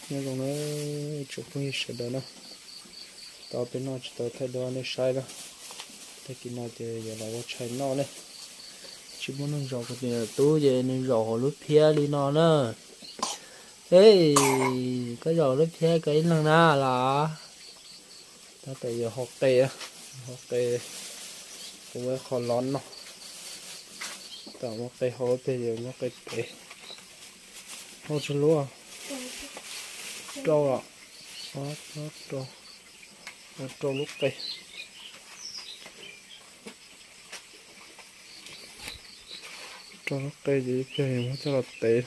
Nyob zoo na tsoom phooj ywg sawv daws na, tau peb noj tsis tau thaij duab nej saib na. Tag kis no ces yuav los ua tshais noj ne. Tsis muaj neeg zaum kuv tus niam tub ces nws zaum hauv lub phiab li no na. Ej, koj zaum lub phiab koj ib leeg na los? Tab tom yuav hau qe, hau qe, kuv ua qho lov no. Tam muab qe hau pem, yuav muab qe pem. Hau tsawg lub? Rau los? Rau, rau lub qe. Rau lub qe ces ib pliag yuav muab coj los tev.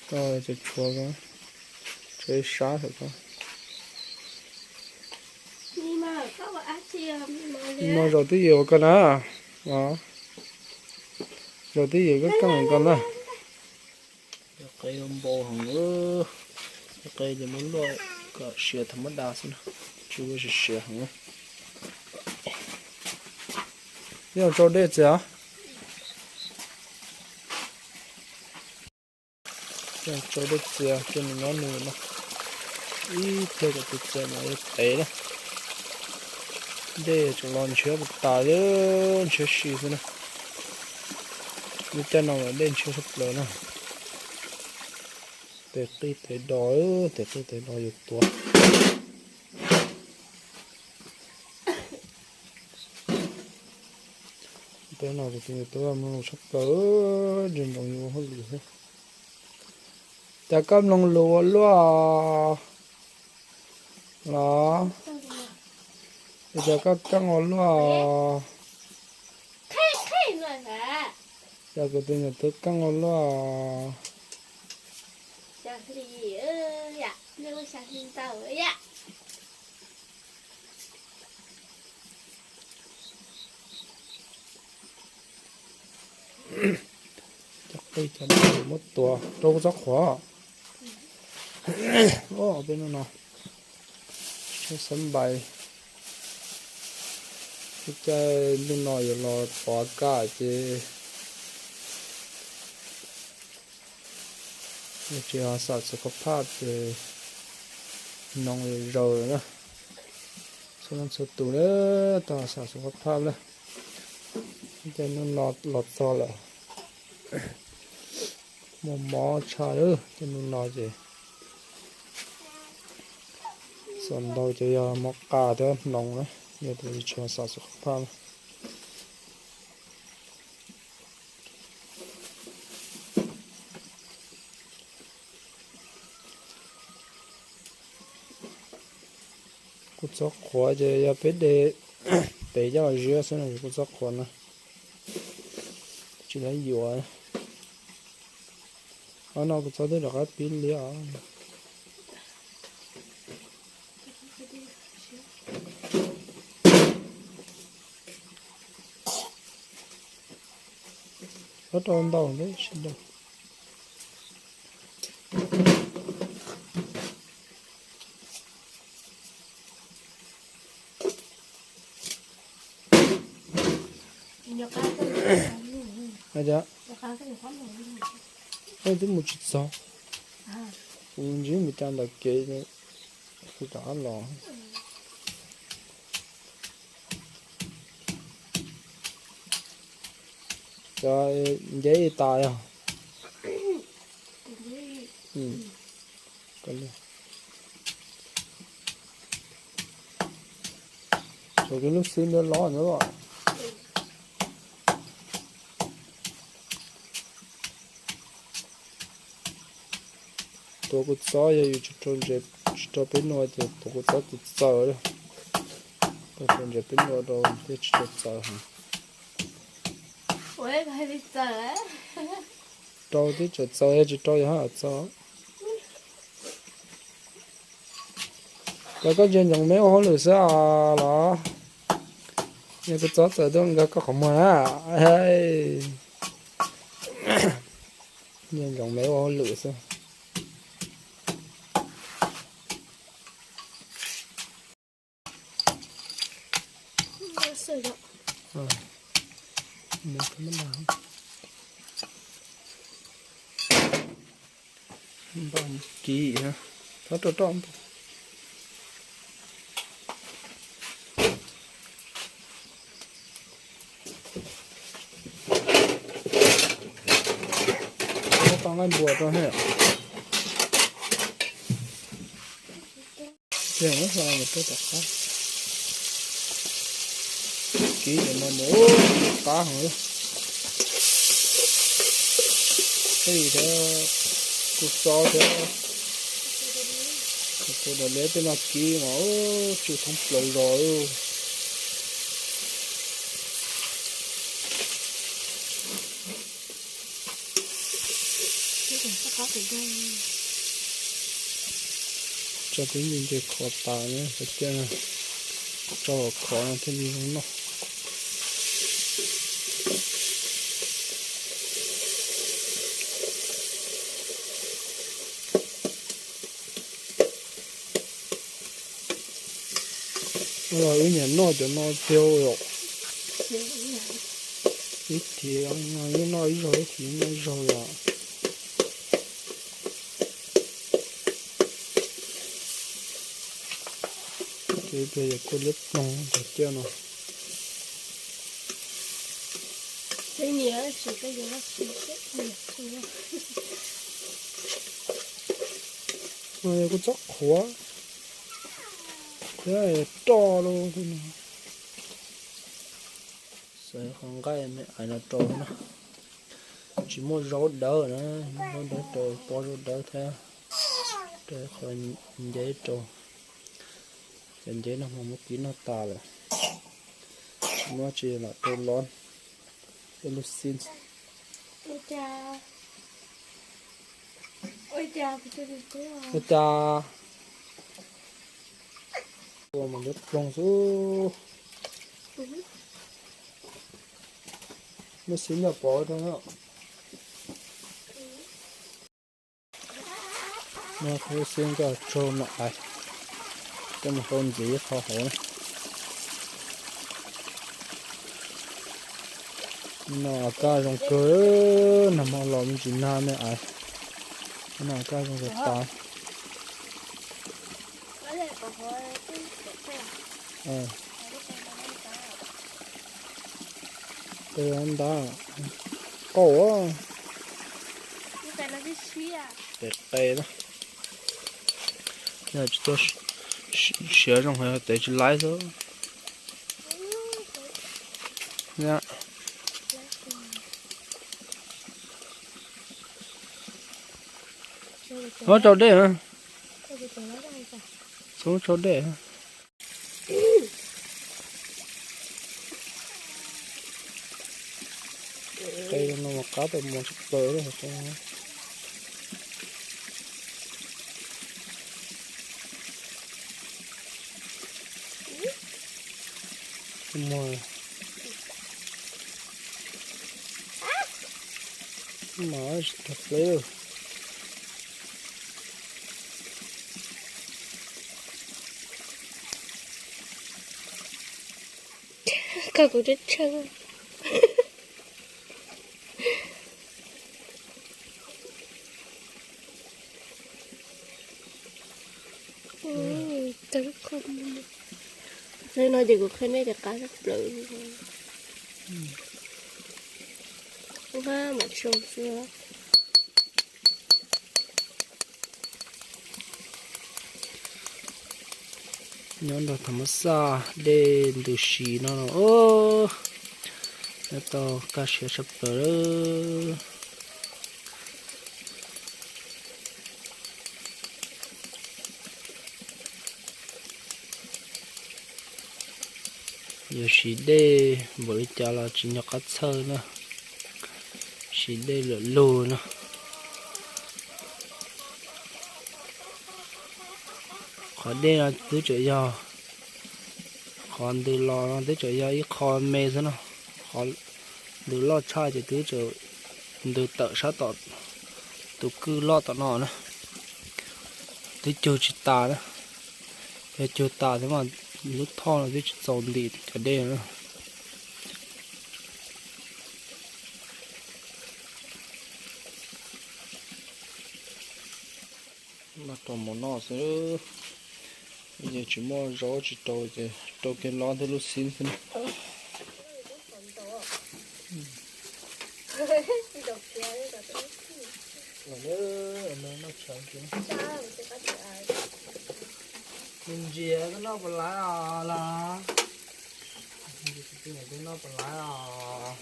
Koj tseem tshuav, tshuav ib sab xwb koj. Mas zaum twb yim ua koj na, zaum twb yim koj keej koj na. Qe npau heev, qe ces muab luaj kom siav tham mab da xwb na, tsis ua siav siav heev. Yog tsau dej txias. Tsau dej txias coj nws nyob nws no, ib pliag kom tus txias no yuav tev na. Dej tseem los ntshiab tas, ntshiab si xwb na. Lub caij no mas dej ntshiab tshaj plaws na. Tes qij tes do, tes qij tes do yuav tuag. Peb no kuv tus niam tub mloog lus tshaj plaws, ntsia ntsoov yus ua hauj lwm xwb. Cas koj mloog lus ua luaj los? Cas koj keej ua luaj? Cas kuv tus niam tub keej ua luaj? Cov qij cov no muab tuav rau kuv txob qhuav. Peb hnub no tsheb xab npais, ib caij ntuj no yuav los pov kaj ces tsis ho xam xu kho phaj ces noos zaws na. Txhua leej txhua tus na, tau xam xu kho phaj na. Ib caij ntuj no los txog lawm, muaj mob tshaj lawm. Caij ntuj no ces xam ntau ces yog mob qa thiab hnoos na, yog tias tsis ho xam xu kho phaj na. Kuv txob qhuav ces yog peb de pem coj los ziab xwb no, kuv txob qhuav no tsis lawv yuav. Ob no kuv txob twb rov qab pib liab os. Txob rau ntau thiab tsis ntau. Ua cas twb mus tsis txog, kuv ntsib mus cas ntawm kev, kuv rov qab los. Cov nceb tas yog. Tshuav kiag lub xib ntiab lob ntawd. Tuav kuv txob yog yus tsis rau ntses, tsis rau peb nua ces tuav kuv txob tsis txaws li. Tau rau ntses peb nua rau thiaj tsis txaws heev. Rau twb tseem txaws, yog tsis rau yog haj txaws. Koj, koj ntsia ntsoov me ua hauj lwm xwb los? Yog kuv txob txawm tuaj nkag koj qhov muag na. Ntsia ntsoov me ua hauj lwm xwb. Npaj kiv, thov roj roj npaj. Muab tau nqaij npua rau thiab. Ces muab hla mus rau tom qab. Kiv cov no mus qab heev. Tej thiab, kuj xob thiab. Kuv daim liab tej no kiv mas tsw thoob plaws zos. Tso tib nce nce khov tas na, tso kiag na, tso khov no thiaj li zoo noj. Los wb nyiam noj cov no tiag yom. Ib thim noj ib zaug, ib thim noj ib zaug yom. Ces ib pliag yog kuj liab ploog cov ciaj no. Kuj txob qhuav thiab roj los. Xav qhov nqaij me ais no rau na. Tsis muaj zaub dawb na, zaub dawb rau pov zaub dawb thiab. Rau qhov nceb rau. Cov nceb no mas muab kiv noj tas lawm. Tsis muaj tsi lam rau los. Peb lub xib. Ua cas ua mas liab ploog xwb. Lub xib noj pov rau. Muab lub xib noj tsaug me ais, coj mus hau ntxiv qhov hauv na. No kaj zoo kawg, nag hmo los me ntsis nag me ais. No kaj zoo kawg tas. Tes ntawd qau. Tes qe na. Yog tsis tau siav zoo, tes tsis laib xwb. Muab tsau dej, txhob tsau dej. Qe no mas qab tau mos tshaj plaws li. Mas tsis tau ple. Koj kuv tseeb tseeb. Tau lub khau no ces kuv qhia nej tias qab tshaj plaws. Ub, mam tso xwb. Nyob nrog tham mas xaj dej ntws si no, nyob tau kaj siab tshaj plaws lawm. Yog siv dej npaum li cas los tsis nco qab txhawj na, siv dej lwm lug na. Qhov dej no twb tseem yog, qhov ntws los no twb tseem yog ib qho me xwb no, qhov ntws loj tshaj ces twb tseem ntws tawm sab tom tus kwj loj tom no na, twb cug tsis tas na. Yog cug tas thiab mas lub thoj no twb tsis txaus ntim cov dej na. Noj rau mov noj xwb, ces tsis muaj zaub tsis rau ces rau kiag lub ntawm lub xib xwb na. Noj tshav me ntsis koj noj puas laiv os los? Noj puas laiv os?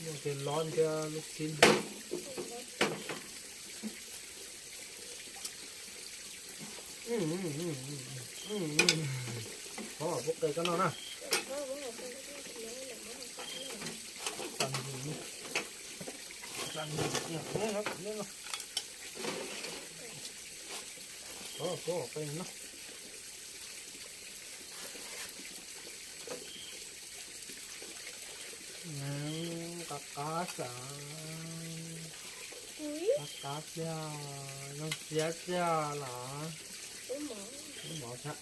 Muaj kiag lub ntawm lub xib. Pub qe koj noj na. Pub qe noj. Qab qab xwb, qab qab tiag, zoo siab tiag los. Mov thiab.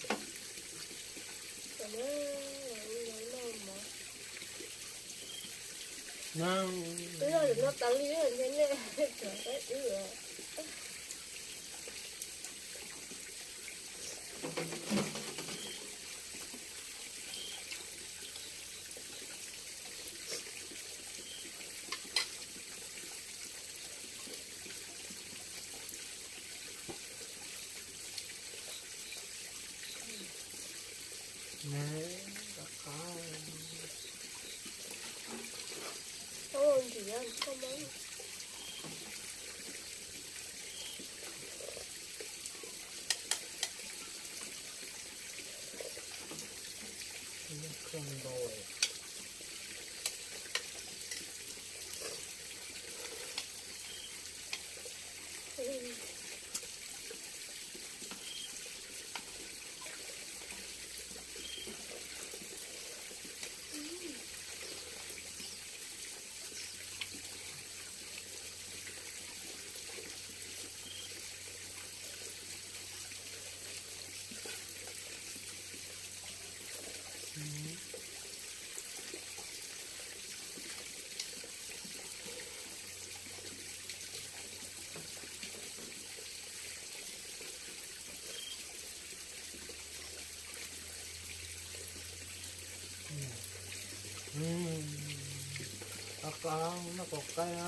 Qab qab, noj kom qaib.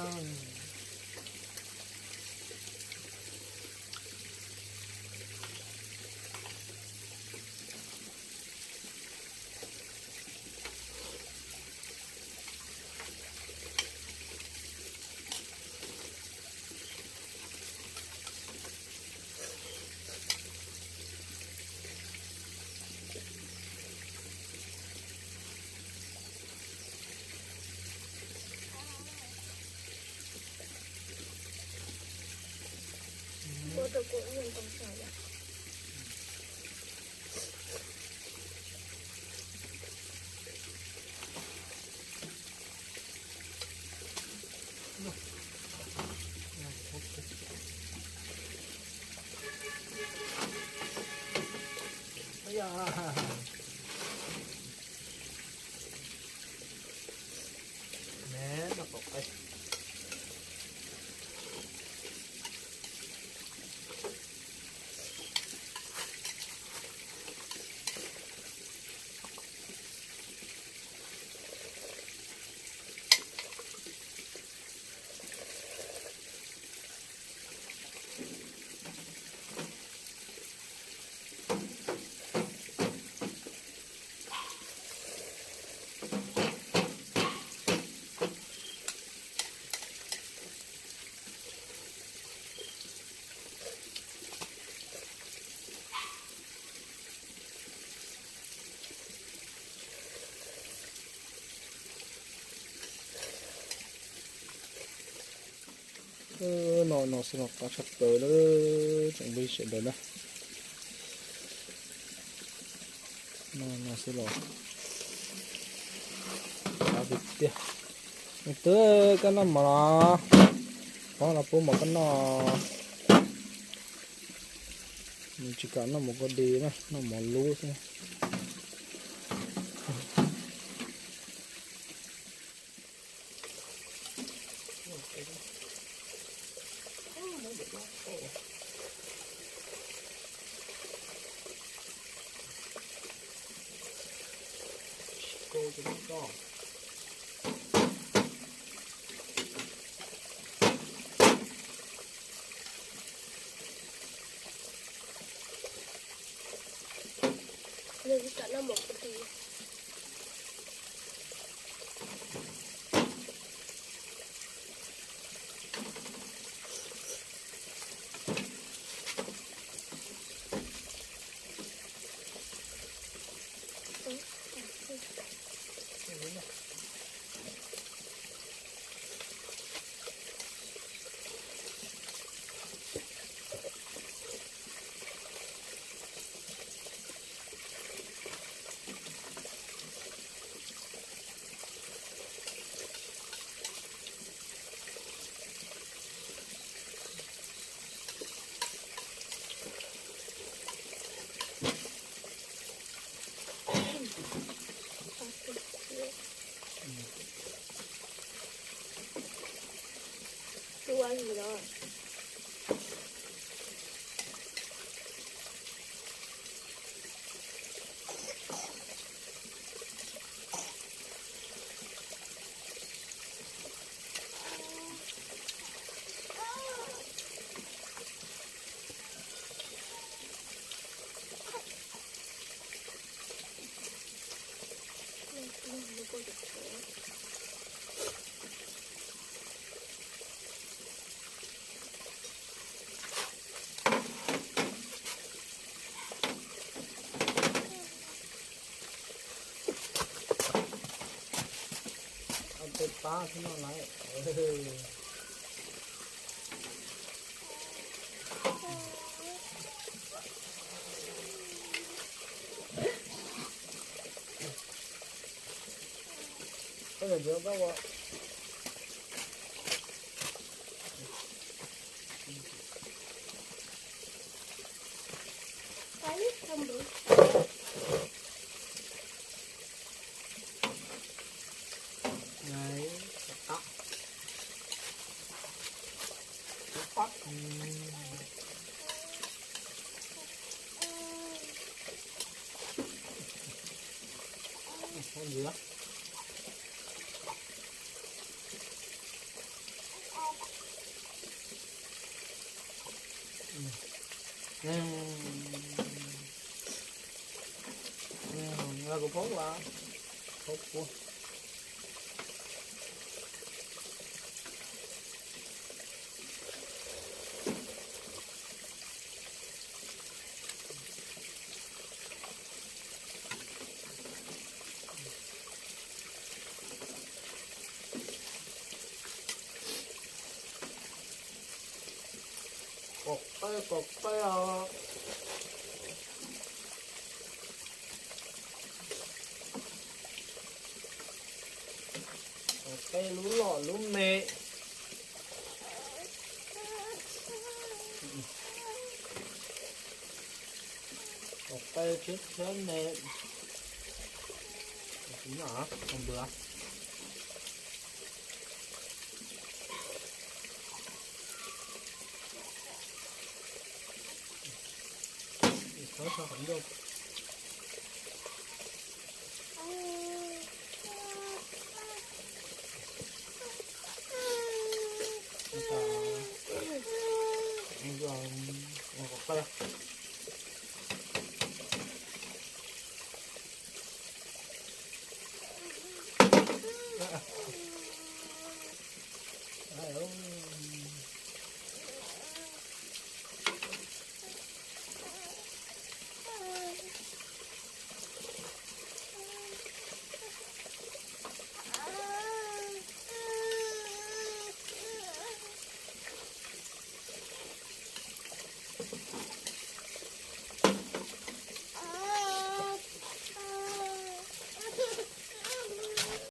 No no xwb los qab tshaj plaws lawm, tsoom phooj ywg sawv daws na. No no xwb los qab tiag tiag. Nws twb koj noj mov los, pog los pub mov koj noj. Nws tsis kam noj mov koj di na, noj mov lub xwb. Peb pab xwb no lawm. Koj yuav ua Kuv phob ua, phob kua. Kom qab kom qab os. Kom qab lub loj lub me. Kom qab thiab thiab me. Npawg. Khawb tso qhov ncauj. Ncauj, qhov qab.